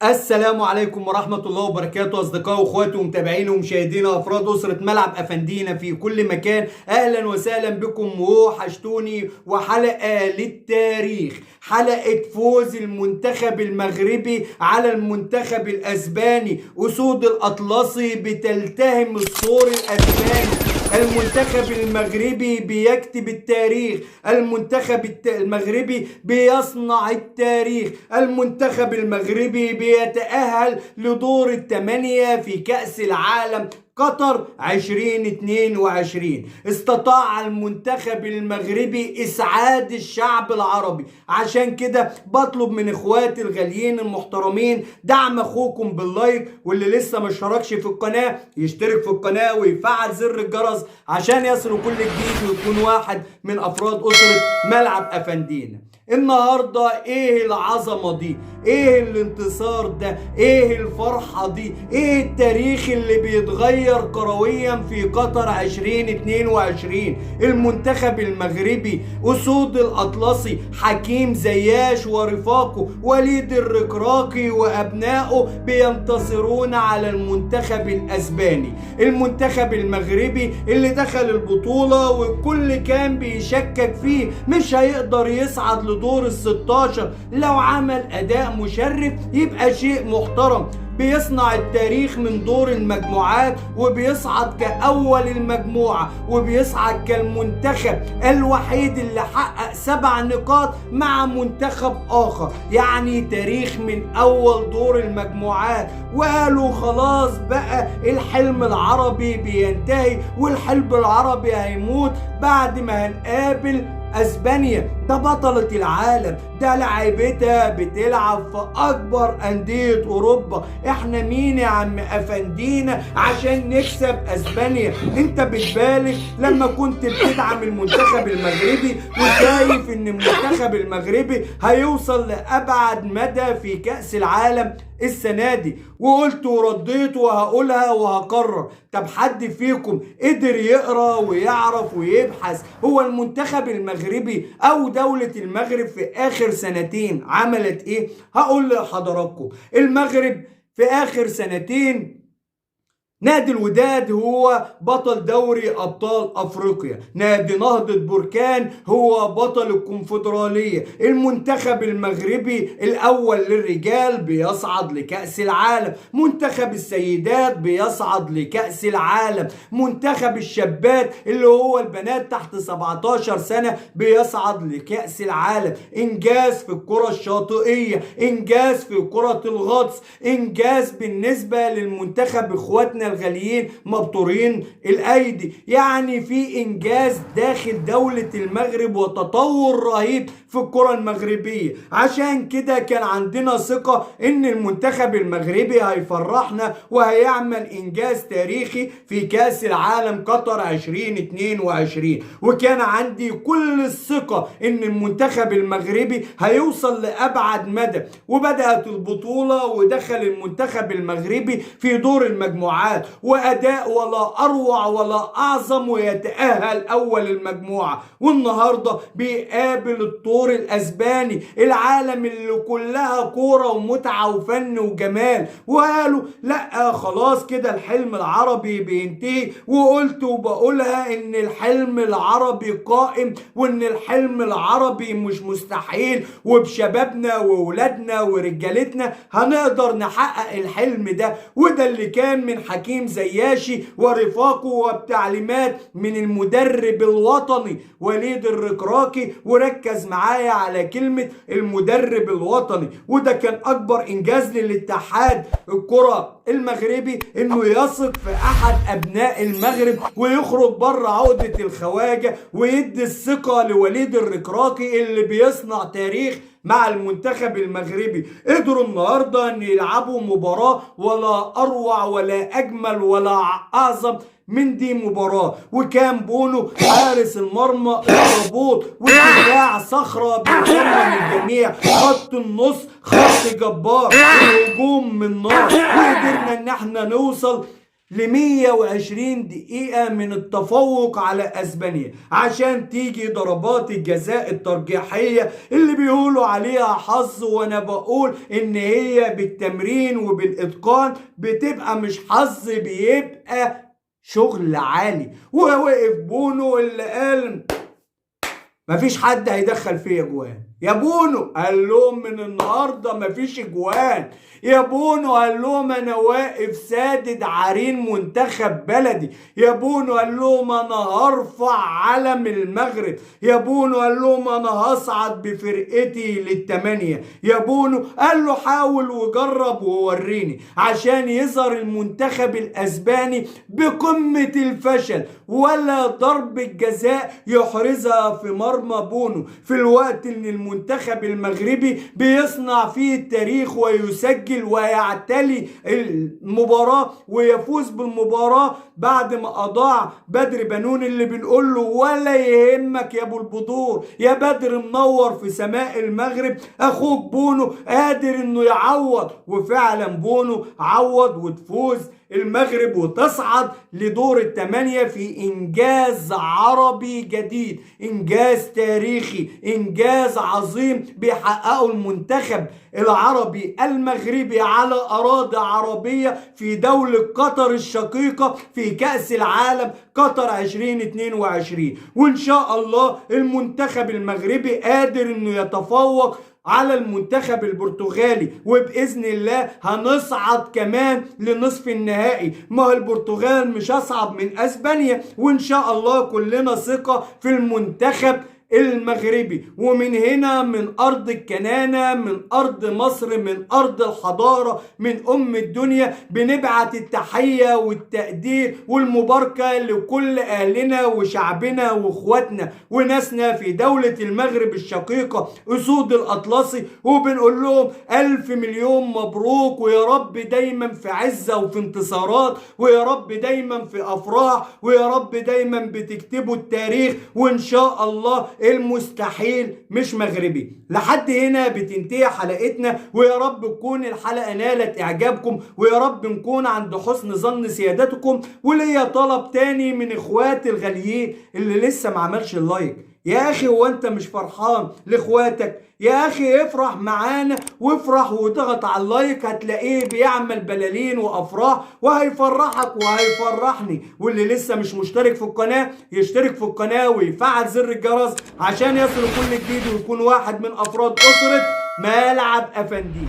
السلام عليكم ورحمة الله وبركاته، أصدقائي وأخواتي ومتابعيني ومشاهدينا أفراد أسرة ملعب أفندينا في كل مكان. أهلا وسهلا بكم، وحشتوني. وحلقة للتاريخ، حلقة فوز المنتخب المغربي على المنتخب الأسباني. أسود الأطلسي بتلتهم السور الأسباني. المنتخب المغربي بيكتب التاريخ، المنتخب المغربي بيصنع التاريخ، المنتخب المغربي بيتأهل لدور الثمانية في كأس العالم قطر 2022. استطاع المنتخب المغربي إسعاد الشعب العربي. عشان كده بطلب من إخواتي الغاليين المحترمين دعم أخوكم باللايك، واللي لسه ما اشتركش في القناة يشترك في القناة ويفعل زر الجرس عشان يصلوا كل جديد ويكون واحد من أفراد أسرة ملعب أفندينا. النهاردة ايه العظمة دي؟ ايه الانتصار ده؟ ايه الفرحة دي؟ ايه التاريخ اللي بيتغير كرويا في قطر 2022؟ المنتخب المغربي أسود الأطلسي، حكيم زياش ورفاقه، وليد الركراكي وأبنائه بينتصرون على المنتخب الأسباني. المنتخب المغربي اللي دخل البطولة والكل كان بيشكك فيه مش هيقدر يصعد لدور ال16، لو عمل أداء مشرف يبقى شيء محترم. بيصنع التاريخ من دور المجموعات وبيصعد كأول المجموعة، وبيصعد كالمنتخب الوحيد اللي حقق 7 نقاط مع منتخب آخر، يعني تاريخ من أول دور المجموعات. وقالوا خلاص بقى الحلم العربي بينتهي والحلم العربي هيموت بعد ما هنقابل اسبانيا، ده بطلة العالم، ده لعيبتها بتلعب في اكبر اندية اوروبا. احنا مين يا عم افندينا عشان نكسب اسبانيا؟ انت بتبالغ لما كنت بتدعم المنتخب المغربي وشايف ان المنتخب المغربي هيوصل لابعد مدى في كأس العالم السنة دي، وقلت ورديت وهقولها وهكرر. طب حد فيكم قدر يقرأ ويعرف ويبحث هو المنتخب المغربي او دولة المغرب في اخر سنتين عملت ايه؟ هقول لحضراتكم، المغرب في اخر سنتين نادي الوداد هو بطل دوري أبطال أفريقيا، نادي نهضة بركان هو بطل الكونفدرالية، المنتخب المغربي الأول للرجال بيصعد لكأس العالم، منتخب السيدات بيصعد لكأس العالم، منتخب الشابات اللي هو البنات تحت 17 سنة بيصعد لكأس العالم. إنجاز في الكرة الشاطئية، إنجاز في كرة الغطس، إنجاز بالنسبة للمنتخب إخواتنا الغاليين مبتورين الايدي. يعني في انجاز داخل دولة المغرب وتطور رهيب في الكرة المغربية. عشان كده كان عندنا ثقة ان المنتخب المغربي هيفرحنا وهيعمل انجاز تاريخي في كأس العالم قطر 2022، وكان عندي كل الثقة ان المنتخب المغربي هيوصل لابعد مدى. وبدأت البطولة ودخل المنتخب المغربي في دور المجموعات وأداء ولا أروع ولا أعظم ويتأهل أول المجموعة. والنهاردة بيقابل الطور الأسباني، العالم اللي كلها كورة ومتعة وفن وجمال. وقالوا لا خلاص كده الحلم العربي بينتهي، وقلت وبقولها إن الحلم العربي قائم وإن الحلم العربي مش مستحيل، وبشبابنا وولادنا ورجالتنا هنقدر نحقق الحلم ده. وده اللي كان من حكيم زياشي ورفاقه وبتعليمات من المدرب الوطني وليد الركراكي. وركز معايا على كلمة المدرب الوطني، وده كان أكبر إنجاز للاتحاد الكرة المغربي إنه يثق في أحد أبناء المغرب ويخرج بره عقدة الخواجة ويدي الثقة لوليد الركراكي اللي بيصنع تاريخ مع المنتخب المغربي. قدروا النهارده ان يلعبوا مباراة ولا اروع ولا اجمل ولا اعظم من دي مباراة، وكان بونو حارس المرمى الربوط، والدفاع صخرة بيطمن الجميع، خط النص خط جبار، الهجوم من نار. وقدرنا ان احنا نوصل ل 120 دقيقة من التفوق على اسبانيا عشان تيجي ضربات الجزاء الترجيحية اللي بيقولوا عليها حظ، وانا بقول ان هي بالتمرين وبالاتقان بتبقى مش حظ، بيبقى شغل عالي. ووقف بونو اللي قال مفيش حد هيدخل فيا جوان يا بونو، قال لهم من النهارده مفيش جوان يا بونو، قال لهم انا واقف سادد عرين منتخب بلدي يا بونو، قال لهم انا هرفع علم المغرب يا بونو، قال لهم انا هصعد بفرقتي للتمانية يا بونو، قال له حاول وجرب ووريني، عشان يظهر المنتخب الاسباني بقمة الفشل ولا ضربة جزاء يحرزها في مرمى بونو، في الوقت ان المنتخب المغربي بيصنع فيه التاريخ ويسجل ويعتلي المباراة ويفوز بالمباراة بعد ما أضاع بدر بنون اللي بنقول له ولا يهمك يا ابو البدور يا بدر، منور في سماء المغرب، اخوك بونو قادر انه يعوض، وفعلا بونو عوض وتفوز المغرب وتصعد لدور الثمانية في إنجاز عربي جديد، إنجاز تاريخي، إنجاز عظيم بيحققه المنتخب العربي المغربي على أراضي عربية في دولة قطر الشقيقة في كأس العالم قطر 2022. وإن شاء الله المنتخب المغربي قادر إنه يتفوق على المنتخب البرتغالي، وبإذن الله هنصعد كمان لنصف النهائي. ما هو البرتغال مش أصعب من أسبانيا، وإن شاء الله كلنا ثقة في المنتخب المغربي. ومن هنا من أرض الكنانة، من أرض مصر، من أرض الحضارة، من أم الدنيا، بنبعت التحية والتقدير والمباركة لكل أهلنا وشعبنا وإخواتنا وناسنا في دولة المغرب الشقيقة أسود الأطلسي، وبنقول لهم ألف مليون مبروك، ويا رب دايما في عزة وفي انتصارات، ويا رب دايما في أفراح، ويا رب دايما بتكتبوا التاريخ، وإن شاء الله المستحيل مش مغربي. لحد هنا بتنتهي حلقتنا، ويا رب تكون الحلقة نالت إعجابكم، ويا رب نكون عند حسن ظن سيادتكم. وليا طلب تاني من إخواتي الغاليين اللي لسه ما عملش ال like، يا أخي هو أنت مش فرحان لإخواتك؟ يا أخي افرح معانا وافرح وضغط على ال like، هتلاقيه بيعمل بلالين وأفراح وهيفرحك وهيفرحني. واللي لسه مش مشترك في القناة يشترك في القناة ويفعل زر الجرس عشان يصل كل جديد ويكون واحد من أفراد أسرة ملعب أفندي.